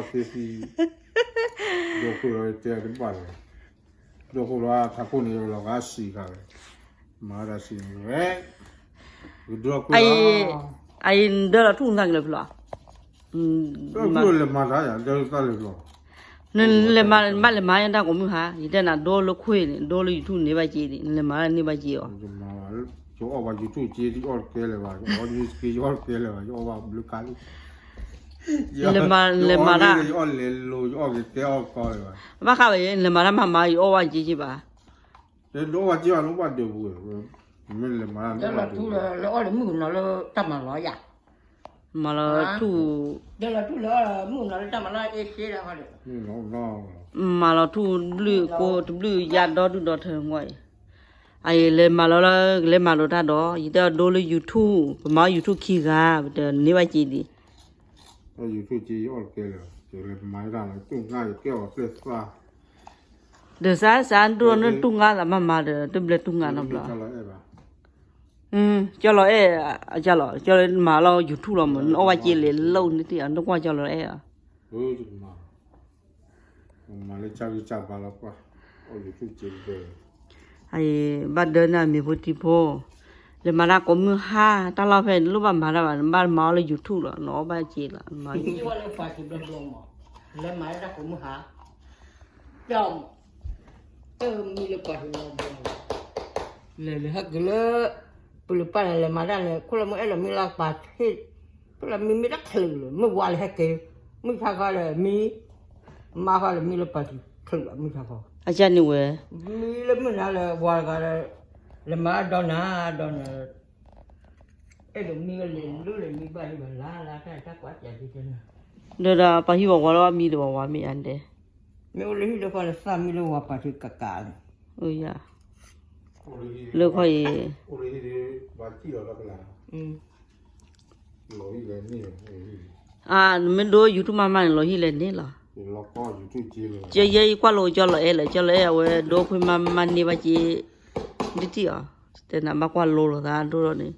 ဒီးဃုလီၤတဲတဘၣ်လၢၤ, ဒီးဃုလီၤထးခိၣ်န့ၣ်လီၤဂာ်စံးခါဝဲ, မၤတၢ်စံးန့ၣ်ဝဲ, ကဒိကွံာ်လီၤ, အအံၤနဒၢလီၤထူၣ်နသးကလၢၤဖျီ, လဲၤမၤတၢ်ယၤ ဒၢတၢ်လၢၤဖျီ, နလဲၤမၤဘၣ်လဲၤမၤတၢ်ကိးမုၢ်ဟါ ယတဲနၤဒိလၢခွ့န့ၣ် ဒိလၢ YouTube န့ၢ်ဘၣ်က့ၤန့ၣ် နလဲၤမၤတၢ်န့ၢ်ဘၣ်က့ၤအီၤ, ယအီၣ်ဘၣ် YouTube က့ ယအီၣ်တကဲလၢၤဘၣ် ယအီၣ် news က့ ယအီၣ်တကဲလၢၤဘၣ် ယအီၣ်ဘၣ်ဘျုးကါလံ လဲၤမၤတၢ် ယအီၣ်လဲၤလိၤ ယအီၣ်က့ၤတဲအီၣ်ကီလၢၤဘၣ်, ဘၣ်ဃးဝဲ လဲၤမၤတၢ်မၤမၤ ယအီၣ်ဘၣ်က့ၤက့ၤဘၣ်, တဲဒိဘၣ်က့ၤဘၣ် နအိၣ်ဘၣ်ဒၢးပူၤ, မ့ၢ်လဲၤမၤတၢ် လၢအီၣ်လၢမုၢ်ကနီၤလၢတၢ်မၤလီၤယၤ, မၤလီၤထူၣ်, မၤလီၤထူၣ်တဘျုးကိ တဘျုးယါဒီဒူၣ်ဒီထၢဝဲအံၤ, အအံၤလဲၤမၤလီၤလၢ လဲၤမၤလိာ်တၢ်ဒီး ယတဲအီၤဒိလၢ YouTube ပမၤအီၣ် YouTube ခံဂၤ ပတန့ၢ်ဘၣ်က့ၤဒံး YouTube က့ယအီၣ်တကဲလၢၤ, ယလဲၤမၤတၢ်လၢတူၢ်ငါယကဲအီၤကျဲသး, ဒီးစးစးဒိၣ်နတူၢ်ငါသးမၤမၤဒီး တဘျဲတူၢ်ငါနီတဘျီ, ကၠီလီၤအဲၣ်, ကၠီလီၤ ကၠီလီၤမၤလီၤ YouTube လီၤမး နအီၣ်ဝဲက့ၤလဲၤလိၣ်န့ၣ်တံၢ် နကွၢ်ကၠီလီၤအဲၣ်, မၤလၢကၢ်ဂံၢ်ကၢ်ဘါလီၤကွၢ်, အီၣ် YouTube က့တဘျဲ ဘၣ်ဒၢနၤမ့ၢ်ဖိတံၤဖိ, လဲၤမၤတၢ်ကိးမုၢ်ဟါ တၢ်လီၢ်ဖဲန့ၣ် နလိၣ်ဘၣ်မၤတၢ်ဘၣ် နဘၣ်မၤအီၤလၢ YouTube လီၤ နအီၣ်ဘၣ်က့ၤလီၤ, လဲၤမၤတၢ်ကိးမုၢ်ဟါ, မံလၢပှၤဟ့ၣ်လီၤဘီ, လဲၤလဲၤဟဲက့ၤလၢ ပလုၢ်ပာ်လဲၤမၤတၢ်လဲၤ ခိၣ်လၢမ့ၢ်အဲၣ်လီၤမံလၢပှၤဟ့ၣ်, ခိၣ်လၢမံမ့ၢ်တချုးလၢ မ့ၢ်ဝါလဲၤဟဲက့ၤ, မုၢ်ဆါခီလဲၤမံ မါဃီလၢမံလၢပှၤထုးချုးဘၣ်မုၢ်ဆါခီ, အကၢ်န့ၣ်ဝဲ, မံလၢမုၢ်နၤလၢဝၤတဂၤလၢ, လဲၤမၤဒီးနၤဒီးနၤ, အဲၣ်ဒိးမံလၢလဲၤလၢလဲၤမံဘၣ်ဟံၣ်ဘၣ်လါလါတၢ်တၢ်ကွၢ်စၢ်ဒ်တဲနၤ, ဒီးဒီးပှၤဟံၣ်ဘၣ်ဝၤလီၤမံဒီးဘၣ်ဝၤမ့ၢ်အါဒဲး, မ့ၢ်အိၣ်လၢဟံၣ်လၢဃီလၢသၣ်မံလၢဝၤပှၤထုးကကးလီၤ, ယၤ, လၢခီအံၤ အါ နမ့ၢ်ဒိ YouTube မးမးန့ၣ် လီၤဟံၣ်လဲၣ်န့ၣ်လီၤ. ကဲယဲယကွၢ်လိာ်ကၠီလီၤအဲၣ်လၢ ကၠီလီၤအဲၣ်အဝဲဒိခွံမးမးန့ၢ်ဘၣ်က့ၤ ဒ်ထံၣ်အီၤ တဲနၤဘၣ်ကွၢ်လိာ်လိာ်သးဒိၣ်ထီၣ်န့ၣ်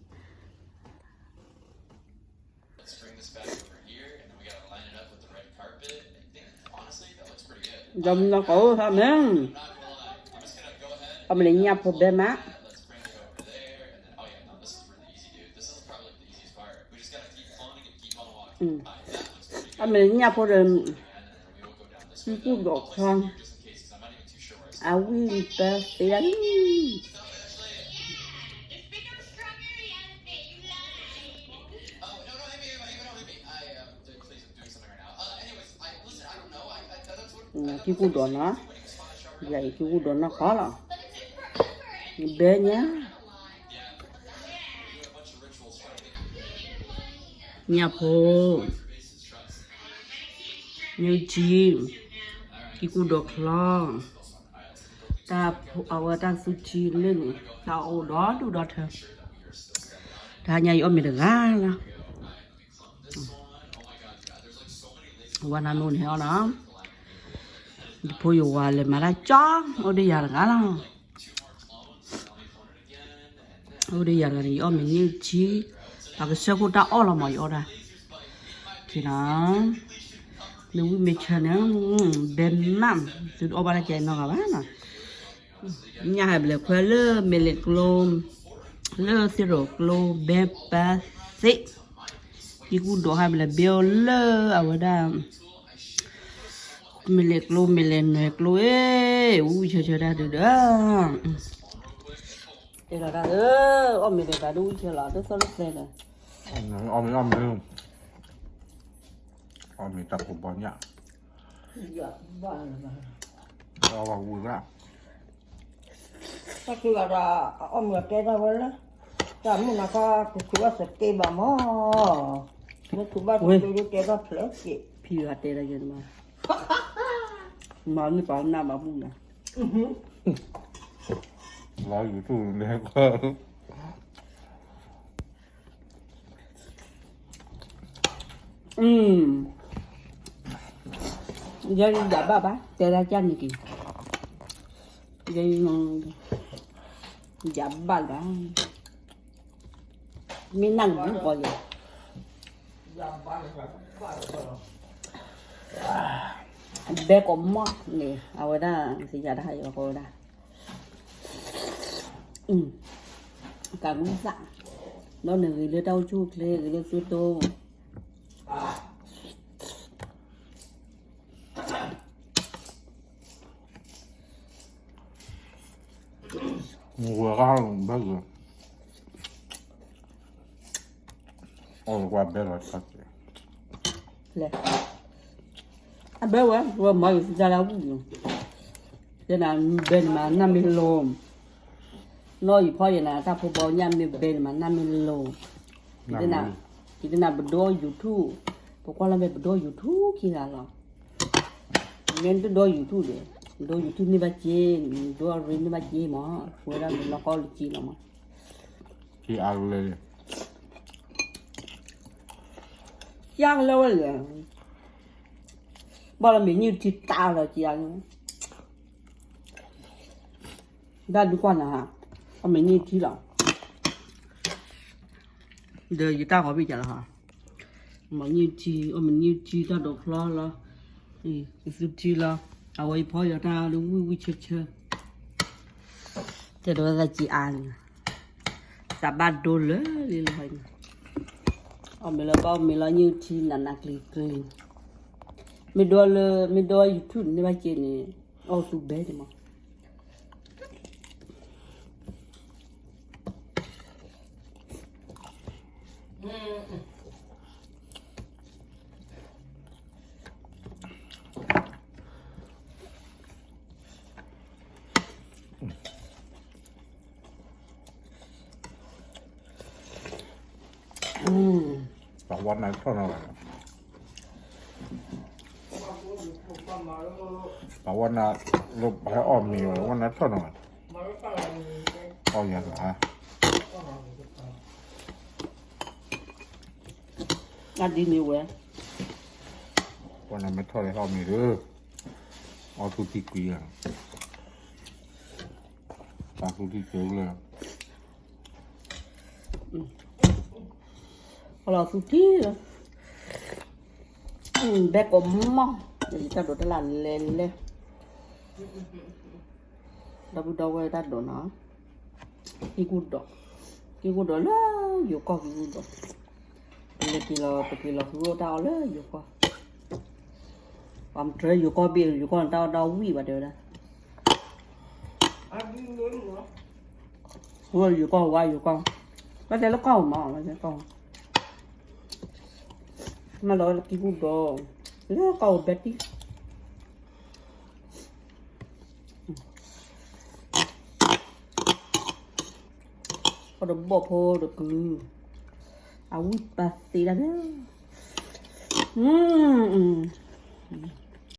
ဒီးမုၢ်နီၢ်ကီၢ်အိၣ်သးမ့ၢ် အမ့ၢ်လၢညၣ်ဖိဘဲမး အမ့ၢ်လၢညၣ်ဖိဒီး ဟံၣ်ကူၣ်ဒီးချီ အဝံၣ်ပၢသ့ဒၣ်လံ ဟံၣ်ကူၣ်ဒီးနီၢ် ယၤအံၤဟံၣ်ကူၣ်ဒီးနီၢ်ခီလီၤ ဘဲညါ ညၣ်ဖိ နုၢ်ထံ ဟံၣ်ကူၣ်ဒီးချီ တၢ်ဖိအဝဲတၢ်သူထံလၢန့ၣ် တၢ်အိၣ်ဒီဒူၣ်ဒီထၢ တဟါညါယအီၣ်မ့ၤတဂၤလီၤ ဝၤနၤမ့ၢ်အိၣ်န့ၣ်ဟဲအီၣ်နီၤ ယဖိယဝၤလဲၤမၤတၢ်ကၠီ အိၣ်ဒီးယၤတဂၤလီၤ အိၣ်ဒီးယၤတဂၤန့ၣ် ယအီၣ်မ့ၤနုၢ်ထံ ပှၤကဆှၢခိၣ်တၢ်အီၣ်လီၤမး ယအီၣ်တၢ် ခံလီၤ မ့ၢ်ဝံၣ်မ့ၢ်ဆၢန့ၣ် ဘဲမး သုတအီၣ်ဘၣ်တၢ်ကဲနီတဂၤဘၣ်နီၤ ညၣ်ဟဲဘျဲၣ်ခွဲလၢမဲာ်လဲၤကျိ လၢသ့ၣ်ရိၤကျိ ဘဲပၢသ့ ဟံၣ်ကူၣ်ဒီးဟဲဘျဲၣ်ဘဲအိၣ်လၢအဝဲဒၣ် မဲာ်လဲၤကျိ မဲာ်လဲၤနွဲၤကျိ အ့ ဝံၣ်ဆၢဆၢတၢ်ဒုဒီး တဲလီၤတၢ်လၢ အီၣ်မ့ၤဒီးတၢ်ဒုဝံၣ်ဆၢလီၤ တသီၣ်လၢသဲဒီး အီၣ်မ့ၤ အီၣ်မ့ၤ အီၣ်မ့ၤ တၢ်ကိးဘီညၣ် အီၣ်ဝဲဝံၤဘၣ် တၢ်ခုဂၤဒီး အအီၣ်မ့ၤအတဲတၢ်ဝဲလၢ တၢ်မုၢ်နၤခါ ကခုးဘၣ်စက့ဘၣ်မး မ့ၢ်ခုးဘၣ်စက့ဒ်တဲတၢ်ဖျဲးက့ၤ ဖံဂၤတဲတၢ်ကဲမး မၤန့ၢ်ပှၤနၢ်ဘၣ်မုၢ်နၤ လီၤ YouTube န့ၣ် ယယၤဘၣ်ဘၣ် တဲဒၣ်ကၢ်န့ၣ်က့ၤ ယယၤဘၣ်လၢ မ့ၢ်နၢ်န့ၣ်ပီယၤ ယၤဘၣ်လၢ ဘၣ်လၢ ဘၣ်လၢ ဘဲကိးမီၢ်န့ၣ် အဝဲဒၣ် သ့ၣ်ညါတၢ်ဟးယီၤဃီဝဲဒၣ် ကးကူသး ဒီးနဂ့ၤလၢတၢ်အိၣ်ဆူၣ်အိၣ်ချ့ ဂ့ၤလၢသုတိ ဝဲဂၤဘဲဂ့ၤ အီၣ်ကွၢ်ဘဲလီၤတၢ်က့ၤ လဲၣ် အဘဲဝဲ ဝဲမၤယုာ်သုတၢ်လၢအဝံၣ်ယိၤ တဲနၤ ဘဲန့ၣ်မးနၢ်မ့ၢ်လိၤ နီၢ်အံၤဖီယဲနၤ တၢ်ဖိဘီညၣ်မ့ၢ်ဘဲန့ၣ်မးနၢ်မ့ၢ်လိၤ ယတဲနၤ ပဒိ YouTube ပကွၢ်လၢမ့ၢ်ပဒိ YouTube ခံဂၤလီၤ မ့ၢ်တဒိ YouTube ဒီး ဒိ YouTube န့ၢ်ဘၣ်က့ၤ ဒိ အရ့န့ၢ်ဘၣ်က့ၤမး ဝဲဒၣ်မ့ၢ်လီၤကီလၢက့ၤလီၤမး က့ၤအါလဲၣ် ကၢ်ကလၢဝဲလဲၣ် ဘၣ်လီၤမ့ၢ်နံၣ်ထံတၢ်လီၤက့ၤအါလဲၣ် တၢ်ဒုးကွၢ်နၤ အီၣ်မ့ၢ်နံၣ်ထံလီၤ ဒီးယတၢ်ဂီၤဘ့ၣ်ကလီၤ မ့ၢ်နံၣ်ထံ အီၣ်မ့ၢ်နံၣ်ထံတၢ်ဒိးဖျီလီၤ သုထံလီၤ အဝဲယဖီယီၤတၢ်လၢဝံၣ်ဝံၣ်ဆၢဆၢ တဲဒိးဝဲသးက့ၤအါန့ၣ် သးဘၣ်ဒိလၢလံလီၤ အီၣ်မ့ၢ်လၢဘၣ်အီၣ်မ့ၢ်လီၤနံၣ်ထံနးနးကျံၤကျံၤ မ့ၢ်ဒိလၢ မ့ၢ်ဒိ YouTube န့ၢ်ဘၣ်က့ၤန့ၣ် အီၣ်သူဘဲန့ၣ်မး ပဝါနါထီၣ်နီၤ ပဝါနါ လၢပဟဲအီၣ်မ့ၤဝဲ ဝါနါထီၣ်နီၤ အီၣ်ယၤလီၤ အဒ်န့ၣ်ဝဲ ဝါနါမ့ၢ်ထီၣ်လၢဟဲအီၣ်မ့ၤဒီး အီၣ်သူၣ်ထံကွံာ်ဧါ ပာ်သူၣ်ထံကၢလၢ အီၣ်လီၤသူၣ်ထံလၢ ဘဲကိးမီၢ် ယတၢ်ဒိးတၢ်လၢလဲၤလဲၤ ဒီပုၢ်ဒီဝဲၢ်တၢ်ဒိးနီၤ ကံၢ်ကူၣ်ဒိး ကံၢ်ကူၣ်ဒိးလၢယိၤကီၢ်ကံၢ်ကူၣ်ဒိး လဲၤက့ၤလီၤ ပက့ၤလီၤဃုအိၣ်တၢ်အီၣ်လၢယိၤကီၢ် ပှၤမတြၢယိၤကီၢ်ဘ့ၣ် ယိၤကီၢ်န့ၣ်တၢ်အီၣ်တၢ်ဝံၣ်ဘၣ်တဲဝဲဒၣ် ဝဲယိၤကီၢ်ဝါယိၤကီၢ် ဘၣ်တဲလၢကီၢ်မး ဘၣ်တဲကီၢ် မ့ၢ်လီၤလၢကံၢ်ကူၣ်ဒိး လၢကီၢ်အိၣ်ဘဲတံၢ် ကီၢ်တဘီၣ်ဖိတကုၤ အဝံၣ်ပာ်သ့ဒၣ်န့ၣ်